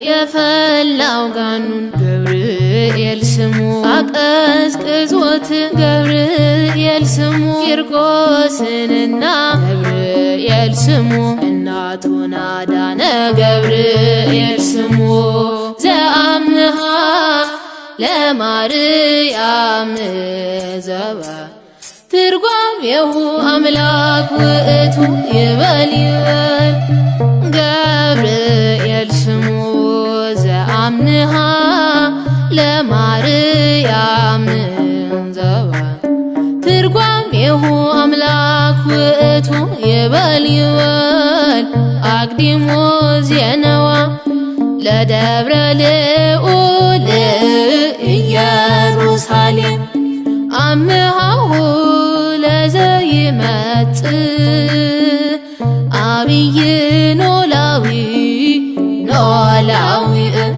የፈላው ጋኑን ገብርኤል ስሙ አቀዝቅዞት ገብርኤል ስሙ ቂርቆስንና ገብርኤል ስሙ እናቱን አዳነ ገብርኤል ስሙ ዘአምሃ ለማርያም ዘበ ትርጓሜሁ አምላክ ውእቱ ይበል ይበል ገብርኤል ስሙ ዘአምሃ ለማርያም ዘበ ትርጓሜሁ አምላክ ውእቱ ይበል ይበል አቅዲሞ ዜነዋ ለደብረ ልዑል ኢየሩሳሌም አምሃ